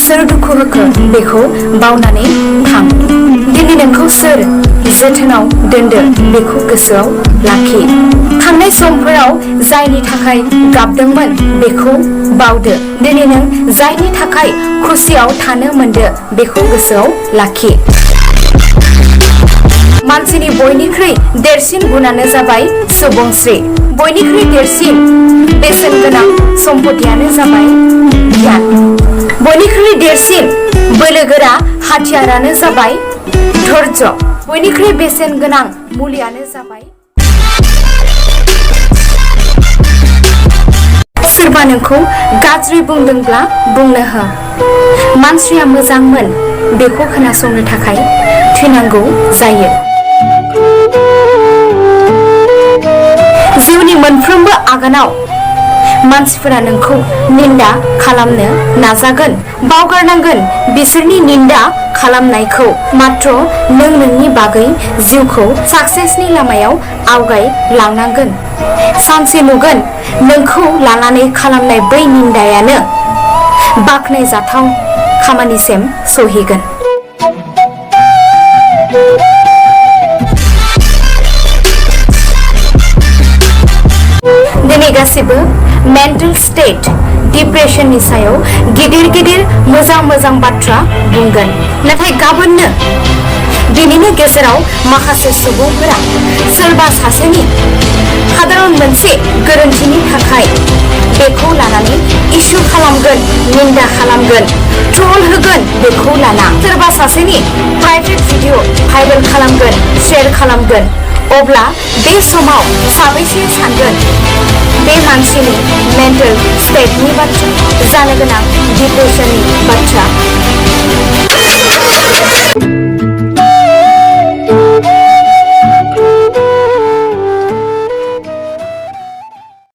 सोर दुखु होखो बेखौ बावनानै थां। दिनै नोंखौ सोर जोथोनाव दोनदो बेखौ गोसोआव लाखि। थांनाय समफोराव जायनि थाखाय गाबदोंमोन बेखौ बावदो। दिनै नों जायनि थाखाय खुसियाव थानो मोनदो बेखौ गोसोआव लाखि। मानसिनि बयनिख्रुइ देरसिन गुनानो जाबाय सुबुंस्रि। बयनिख्रुइ देरसिन बेसेन गोनां सम्पथियानो जाबाय गियान। बयनिख्रुइ देरसिन बोलोगोरा हाथियारानो जाबाय धैर्य। बयनिख्रुइ बेसेन गोनां मुलियानो जाबाय सोरबा नोंखौ गाज्रि बुंदोंब्ला बुंनो हो। मानसिया मोजांमोन बेखौ खोनासंनो थाखाय थैनांगौ जायो। जिउनि मोनफ्रोमबो आगानाव मानसिफोरा नोंखौ निन्दा खालामनो नाजागोन। बावगारनांगोन बिसोरनि निन्दा खालामनायखौ। मात्र नों नोंनि बागै जिउखौ साक्सेसनि लामायाव आवगायलांनांगोन। सानसे नुगोन नोंखौ लानानै खालामनाय बै निन्दायानो बाख्नायजाथाव खामानिसिम सौहैगोन। दिनै गासिबो मेन्टेल स्टेट डिप्रेसननि सायाव गिदिर गिदिर मोजां मोजां बाथ्रा बुंगोन। नाथाय गाबोननो दिनैनि गेजेराव माखासे सुबुंफोरा सोरबा सासेनि साधारन मोनसे गोरोन्थिनि थाखाय बेखौ लानानै इस्यु खालामगोन, निन्दा खालामगोन, ट्रल होगोन बेखौ लाना। सोरबा सासेनि प्राइभेट भिडिअ भाइरेल खालामगोन, शेयार खालामगोन। अब्ला बे समाव साबैसे सानगोन बे मानसिनि मेन्टेल स्टेटनि बाथ्रा, जानो गोनां डिप्रेसननि बाथ्रा।